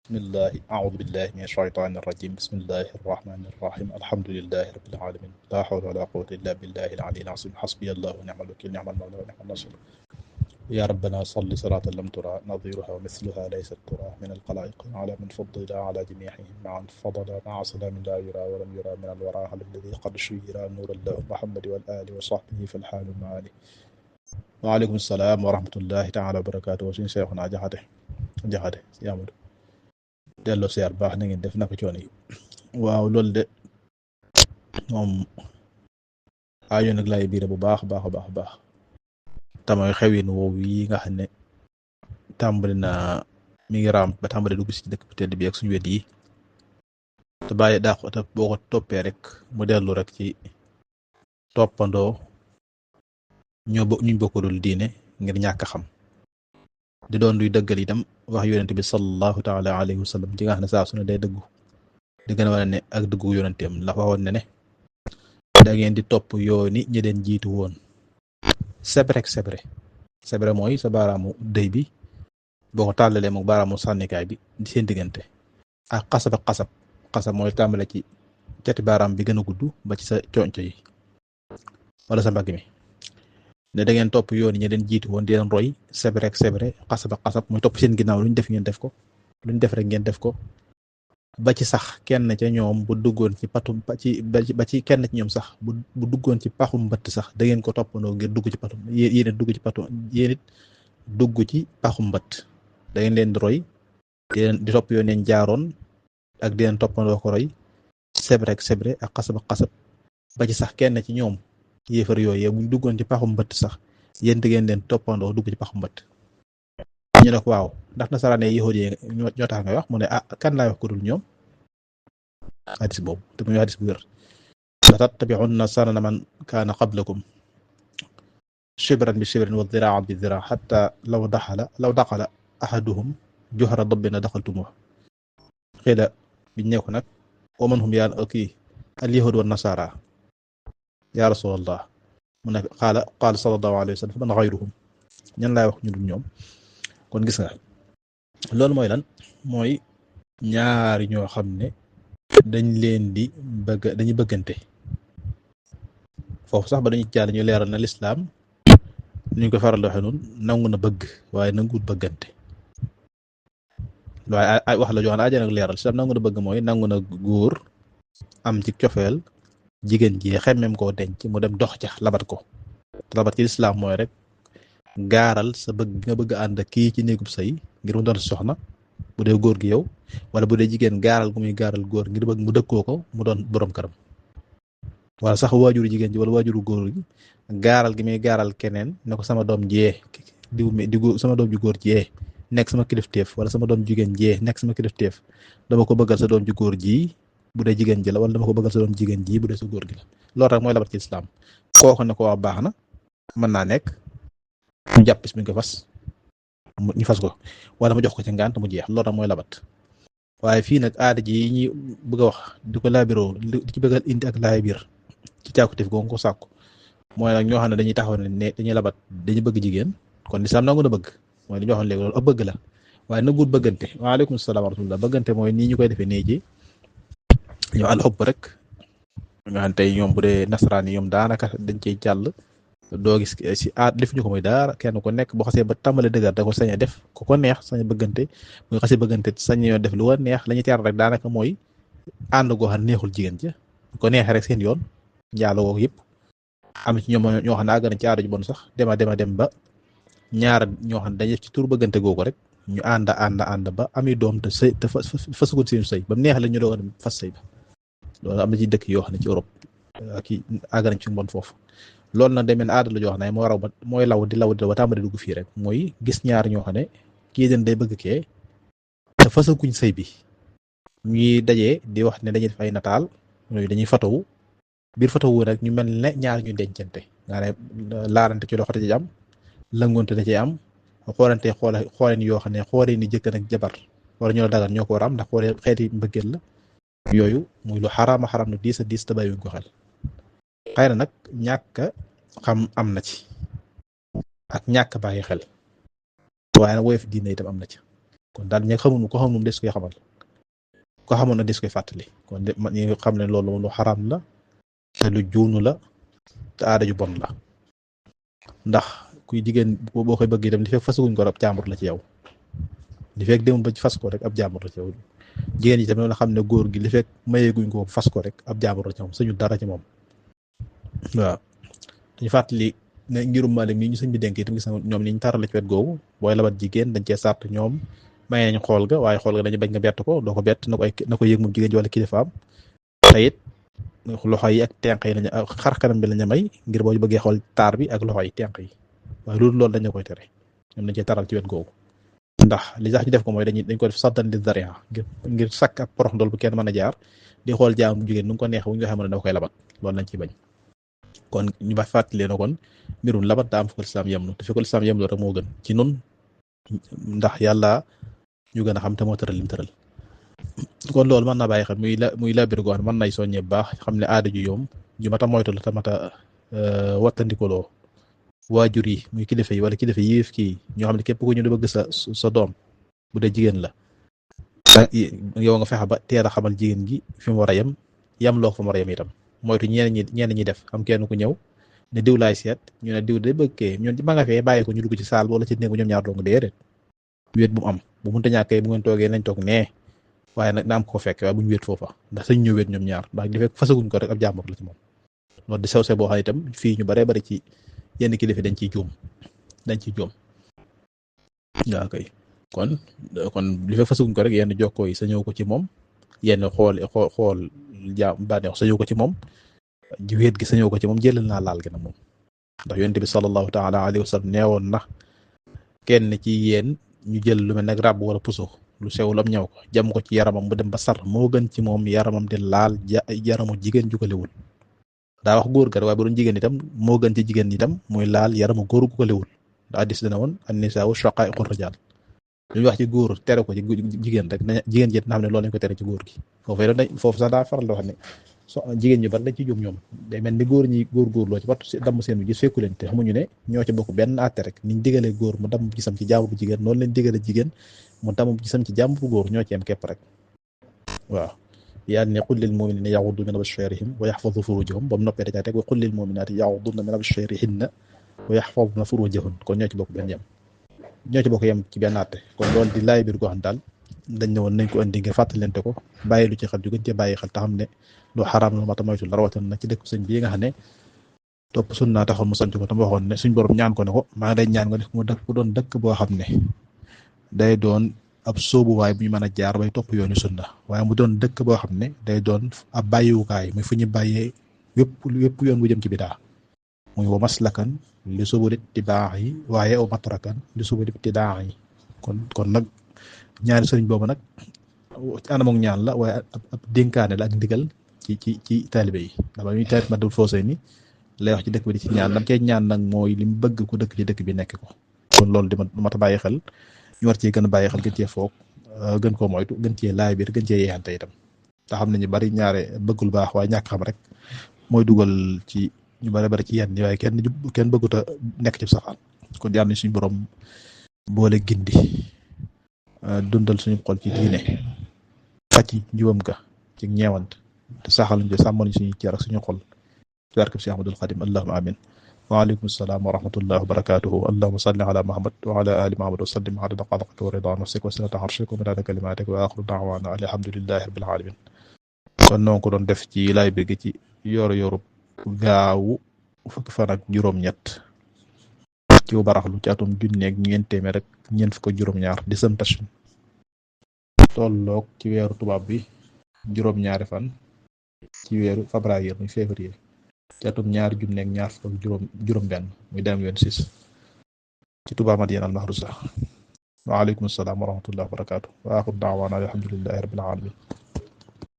bismillahi aoudu billahi min ashaytani irrajim bismillahi arrahmani irrahim alhamdulilahi rabbil alamin la hawla wala quwwata illa billahi al-ali al-azim hasbiya allahu wa ni'mal wakil ni'mal mawla wa ni'mal nasir ya rabbana salli salatan lam tura nadiruha wa mithluha laysat tura min alxalaiq ala man faddala ala jamiihim maan fadala maa salamin la yura wa lam yura min alwara alladi qad shuyira nuran lahu muhammadi wal ali wa sahbihi fal haalu maali waaleykum salaam wa rahmatullahi taala wa barakatuh suñu seexuna jaxate si Amadou delloo siyaar baax na ngeen def naka coono yi waaw loolu de moom aajo nag laay biire bu baax baax tamay xewin woowu yi nga xam ne tàmbali na mi ngi raam ba tàmbali dugg si dëkk bu tedd bi ak suñu wet yi te bàyyi daa ko te boo ko toppee rek mu dellu rek ci toppandoo ñu bokkulul diine ngir ñàkk xam di doon luy dëggal itam wax yonent bi sallallahu taala alayhi wa sallam ci nga xam ne saa su ne day dëggu di gën a wane ne ak dëggu yonenteem ndax waxoon ne da ngeen di topp yooni ñi leen jiitu woon sebre mooy sa baaraamu dëy bi boo ko tàllalee moom baaraamu sànnikaay bi di seen diggante ak xasab mooy tàmbale ci cati baaraam bi gën a gudd ba ci sa conco yi wala sa mbagg mi ne da ngeen topp yoon yi ñu leen jiitu woon di leen roy sebre xasab mooy topp seen ginnaaw lu ñu def ngeen def ko lu ñu def rek ngeen def ko ba ci sax kenn ca ñoom bu duggoon ci patum ba ci kenn ci ñoom sax bu duggoon ci paxum mbëtt sax da ngeen ko toppandoo ngir dugg ci patum yéen it dugg ci paxum mbëtt da ngeen leen di roy di topp yoon leen jaaroon ak di leen toppandoo ko roy sebre ak xasab ba ci sax kenn ci ñoom yéefar yooyu bu ñu duggoon ci paxum mbëtt sax yéen di ngeen leen toppandoo dugg ci paxum mbëtt ñu ne ko waaw ndax nasaraan yi yahudi yi ñoo tax ngay wax mu ne kan laay wax ku dul ñoom hadis boobu te muy hadis bu wér la tattabi'unna sanana man kaana qablakum shibran bi shibrin wa dhira'an bi dhira' hatta law daxala ahaduhum juhra dabbin daxaltumuh xëy na biñ ne ko nag wa man hum yaa al yahud wa nasara ya rasulallah mu ne qaala sallallahu alayhi wa sallam man ghayruhum ñan laay wax ñu dul ñoom kon gis nga loolu mooy lan mooy ñaari ñoo xam ne dañuy bëggante foofu sax ba dañuy jaar ñu leeral na lislaam ñu ko faral di waxee noonu nangu na bëgg waaye nanguwul bëggante waaye ay wax la jox na aja nag leeral lislaam nangu na bëgg mooy nangu na góor am ci cofeel jigéen ji xemmem koo denc mu dem dox ca labat ko labat ci lislaam mooy rek gaaral sa bëgg nga bëgg ànd kii ci néegub sëy ngir mu doon soxna bu dee góor gi yow wala bu dee jigéen gaaral gu muy gaaral góor ngir bëgg mu dëkkoo ko mu doon borom këram wala sax waajuru jigéen ji wala waajuru góor gi gaaral gi muy gaaral keneen ne ko sama doom jiyee sama doom ju góor jiyee nekk sama kilifteef wala sama doom jigéen jiyee nekk sama kilifteef dama ko bëggal sa doom ju góor ji bu dee jigéen ji la wala dama ko bëggal sa doom jigéen ji bu dee sa góor gi la loolu rek mooy labat ci lislaam kooku ne ko waa baax na mën naa nekk mu jàpp bis mi ñu ko fas ñu fas ko wala mu jox ko ci ngànt mu jeex loolu mooy labat waaye fii nag aada ji yi ñuy bëgg a wax di ko laabiroo di ci bëggal indi ak laay biir ci càkkutéef googu ko sàkku mooy nag ñoo xam ne dañuy taxaw ne dañuy labat dañuy bëgg jigéen kon lislaam nangu na bëgg mooy li ñu waxoon léegi loolu ab bëgg la waaye nanguwul bëggante waaleykum salaam wa rahmatullah bëggante mooy nii ñu koy defee nii ji ñoo alxubb rek nga xam tey ñoom bu dee nasaraan yi ñoom daanaka dañ ciy jàll doo gis si def ñu ko muy daara kenn ku nekk boo xasee ba tàmbale dëgër da ko sañ a def ku ko neex sañ a bëggante bu nga xasee bëggante sañ ñoo def lu ko neex la ñuy teer rek daanaka mooy ànd goo xam neexul jigéen ja bu ko neexee rek seen yoon njaaloo woo yëpp am ci ñoom ñoo xam ne àgg nañ ci aada ju bon sax dem ba ñaar ñoo xam ne dañuy def ci tur bëggante googu rek ñu ànd ba ami doom te sëy te fasugoon seen sëy ba mu neex la ñu doog a dem fas sëy ba loolu am na ci dëkk yoo xam ne ci Europe ak i àgg nañ ci mbon foofu loolu nag demeen aada la joo xam ne mooy law di ba tàmbali dugg fii rek mooy gis ñaar ñoo xam ne kii den day bëgg kee te fasaguñ sëy bi ñuy dajee di wax ne dañuy def ay nataal yooyu dañuy fatawu biir fatawu rek ñu mel ne ñaar ñu dencante nga ne laalante ci loxo da ci am lëngoonte da ci am xoolante xooleen yoo xam ne xoolee ni jëkkër ak jabar wala ñoo dagal ñoo ko war a am ndax xoolee xeeti mbëggeel la yooyu muy lu xaraama xaram lu diis a diis te bàyyiwuñ ko xel xëy na nag ñàkk xam am na ci ak ñàkk bàyyi xel waaye nag woyof diine itam am na ci kon daal ñi xamul ko xamul des koy xamal ko xamoon na des koy fàttali kon ñi xam ne loolu lu xaraam la te lu juunu la te aada ju bon la ndax kuy jigéen boo koy bëgg itam li fekk fasaguñ ko ab jàmbur la ci yow li fekk demul ba ci fas ko rek ab jàmbur la ci yow jigéen yi tamit la xam ne góor gi li fekk mayeeguñ ko fas ko rek ab jàmbur la ci moom suñu dara ci moom waaw dañu fàttali ne ngirum Maalik mi ñu sëñ bi dénk itam gis nga ñoom ni ñu tarale ci wet googu booy labat jigéen dañ cee sart ñoom maye nañ xool ga waaye xool ga dañu bañ nga bett ko doo ko bett na ko yëg moom jigéen ji wala kilifaam te it loxo yi ak tenq yi lañu xar kanam bi lañu may ngir boo bëggee xool taar bi ak loxo yi tenq yi waaye loolu dañu koy tere ñoom dañ cee taral ci wet googu ndax li tax ñu def ko mooy dañ ko def saddan li dariya ngir sakk ak porox ndol bu kenn mën a jaar di xool jaam bu jigéen nu mu ko neex bu ñu xam ne dafa koy labat loolu lañ ciy bañ kon ñu ba fàttali leen kon mbirum labat daa am fu ko lislaam yemlu te fi ko lislaam yemlu rek moo gën ci nun ndax yàlla ñu gën a xam te moo tëral lim tëral kon loolu mën naa bàyyi xel muy labir goo xam mën nay soññee bu baax xam ne aada ju yoom ju mat a moytu la te mat a wattandikoloo waajur yi muy kilifa yi wala kilifa yéef kii ñoo xam ne képp ku ñu di bëgg sa doom bu dee jigéen la yow nga fexe ba teel a xamal jigéen gi fi mu war a yem loo ko fa mu war a yem itam moytu ñenn ñi def am kenn ku ñëw ne diw laay seet ñu ne diw de bëggee ñoon ma nga fee bàyyi ko ñu dugg ci saal wala ci néegu ñoom ñaar dong déedéet wéet bu mu am bu munta ñàkkee bu ngeen toogee nañ toog nee waaye nag na am ko fekk waaye bu ñu wéet foofa ndax sañ ñu wéet ñoom ñaar ndax li fekk fasaguñ ko rek ab jàmbur la ci moom loolu di sew boo xam ne itam fii ñu baree bari ci yenn kilifa dañ ciy juum waaw kay kon li fekk fasaguñ ko rek yenn jokkoo yi sañoo ko ci moom yenn xool jaam bànneex sañoo ko ci moom ji wéet gi sañoo ko ci moom jëlal naa laal gi nag moom ndax yonent bi sallallahu taala alayhi wa sallam neewoon na kenn ci yéen ñu jël lu mel nag ràbb wala puso lu sew lam ñëw ko jam ko ci yaramam bu dem ba sar moo gën ci moom yaramam di laal yaramu jigéen ju ko lewul daa wax góor ga waaye bu doon jigéen itam moo gën ci jigéen itam muy laal yaramu góor gu ko lewul ndax hadiis dana woon an-nisaa'u shaqaa'iqu rijaal lu ñu wax ci góor tere ko ci jigéen rek jigéen ji na xam ne loolu lañ ko tere ci góor gi foofu sax daa faral di wax ne jigéen ñu bari dañ ci jóom ñoom day mel ni góor ñi góorgóorloo ci wattu damm seen gis fekku leen te xamuñu ne ñoo ci bokk benn àtte rek niñ digalee góor mu damm gisam ci jàmm bu jigéen noonu leen digale jigéen mu damm gisam ci jàmm bu góor ñoo ci am képp rek waaw yàlla ne qul lil mu'minina yaghuddu min absarihim wa yahfazu furujahum ba mu noppee dañaa teg wa qul lil mu'minati yaghudduna min absarihinna wa yahfazna furujahun kon ñoo ci bokk yem ci benn àtte kon loolu di laay biir goo xam daal dañ ne woon nañ ko indi ngir fàttalante ko bàyyi lu ci xel ju gën cee bàyyi xel te xam ne lu xaraam la mata moytu la rawatina na ci dëkk sëñ bi nga xam ne topp sunna taxoon mu sant ko tam waxoon ne suñ borom ñaan ko ne ko maa ngi lay ñaan nga def mu dëkk doon dëkk boo xam ne day doon ab sóobuwaay bu ñu mën a jaar bay topp yoonu sunna waaye mu doon dëkk boo xam ne day doon ab bàyyiwukaay muy fu ñu bàyyee wépp yoon bu jëm ci bidaa muy wa maslakan li subul ittibaa yi waaye wa matrakan li subul ibtidaa yi kon nag ñaari sëriñ boobu nag anam ak ñaan la waaye ab dénkaane la ak ndigal ci taalibe yi ndax ba ñuy taalibe ma dul foosee ni lay wax ci dëkk bi di ci ñaan dam cee ñaan nag mooy li mu bëgg ku dëkk ci dëkk bi nekk ko kon loolu di mat a bàyyi xel ñu war cee gën a bàyyi xel gën cee foog gën koo moytu gën cee laay biir gën cee yeexante itam te xam ne ñu bari ñaare bëggul baax waaye ñàkk xam rek mooy dugal ci ñu bari ci yenn waaye kenn bëggut a nekk ci safaan kon yàlla nañ suñu borom boole gindi dundal suñu xol ci diine fàcc njuwam ga ci ñeewant te saxaluñ ci sàmmal suñu cër ak suñu xol ci barkeb Cheikh Ahmadul Xadim allahumma amin wa aleykum salaam wa rahmatullahi wa barakatuhu allahumma salli ala muhammad wa ala ali muhammad wa sallim adada xalqika wa rida nafsik wa sinata arshik wa midada kalimatik wa axiru da'wana alhamdulillahi rabbil alamin kon noo ko doon def ci laay bëgg ci yoru gaawu fukki fan ak juróom-ñett ci baraxlu ci atum junneeg ñeent téeméer rek ñeent fukk ak juróom-ñaar di sëm tachin tolloog ci weeru tubaab bi juróom-ñaari fan ci weeru février muy février ci atum ñaari junneeg ñaar fukk ak juróom-benn muy 2026 ci Touba Madina al Mahrousa wa aleykum salaam wa rahmatullahi wa barakatuh wa axiru da'waana alhamdulillahi rabbil alamin